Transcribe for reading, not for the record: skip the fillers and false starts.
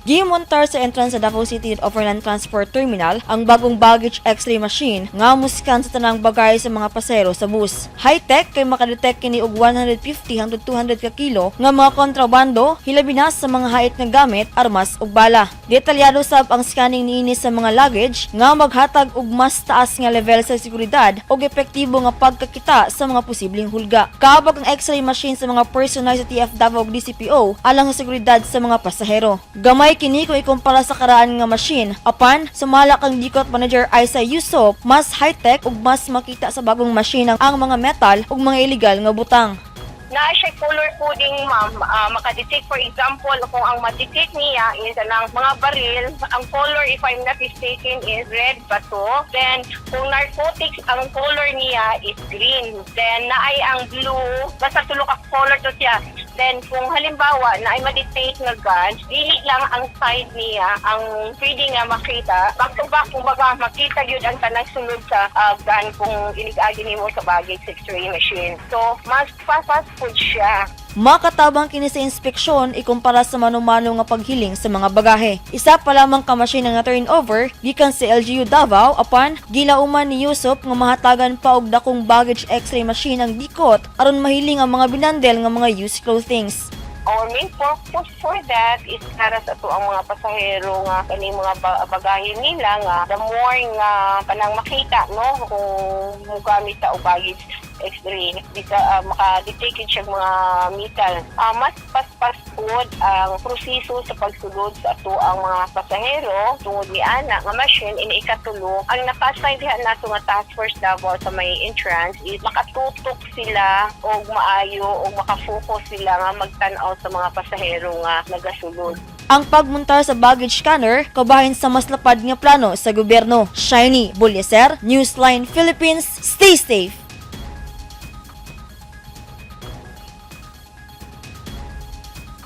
Gimontar sa entrance sa Davao City Overland Transport Terminal ang bagong baggage X-ray machine nga muskan sa tanang bagay sa mga pasahero sa bus. High-tech kay makadetect kini og 150 hangtod 200 ka kilo nga mga kontrabando, hilabi na sa mga hait nga gamit, armas ug bala. Detalyado sab ang scanning niini sa mga luggage nga maghatag og mas taas nga level sa seguridad ug epektibo nga pagkakita sa mga posibleng hulga. Kaabag ang X-ray machine sa mga personnel sa TF Davao ug DCPO alang sa seguridad sa mga pasahero. Gamay kini kung ikumpara sa karaan nga machine, apan sumala kang DICOT Manager Isa Yusop, mas high-tech ug mas makita sa bagong machine ang mga metal ug mga illegal nga butang. Naa siya color coding, ma'am. Makadetect, for example, kung ang ma-detect niya is ang mga baril, ang color, if I'm not mistaken, is red ba to? Then kung narcotics, ang color niya is green. Then naay ang blue, basta tulo ka color to siya. Then kung halimbawa na ay ma-detect nga gun, dili lang ang side niya ang pwede nga makita. Back to back, kumbaga makita gyud ang tanang sulod sa gun kung inig-agi nimo sa baggage X-ray machine. So mas fast pud siya. Makatabang kini sa inspeksyon ikumpara sa mano-mano nga paghiling sa mga bagahe. Isa pa lamang ka machine ang na-turnover gikan sa LGU Davao, apan gilauman ni Yusop nga mahatagan pa og dakong baggage X-ray machine ang DICOT aron mahiling ang mga binandel nga mga used clothings. Our main purpose for that is para sa ato ang mga pasahero nga kaning mga bagahe nila nga the more nga kanang makita, no, kung mugamit ta og baggage X-ray di ka maka-detect siya mga metal. Mas paspas pod ang proseso sa pagsulod sa ato ang mga pasahero tungod ni ana nga machine. Ini ikatulo, ang naka-assign diha nato nga task force Davao sa may entrance is makatutok sila og maayo og makafocus sila nga magtan-aw sa mga pasahero nga nagasulod. Ang pagmuntar sa baggage scanner kabahin sa mas lapad nga plano sa gobyerno. Shiny Bulyeser, Newsline Philippines, stay safe.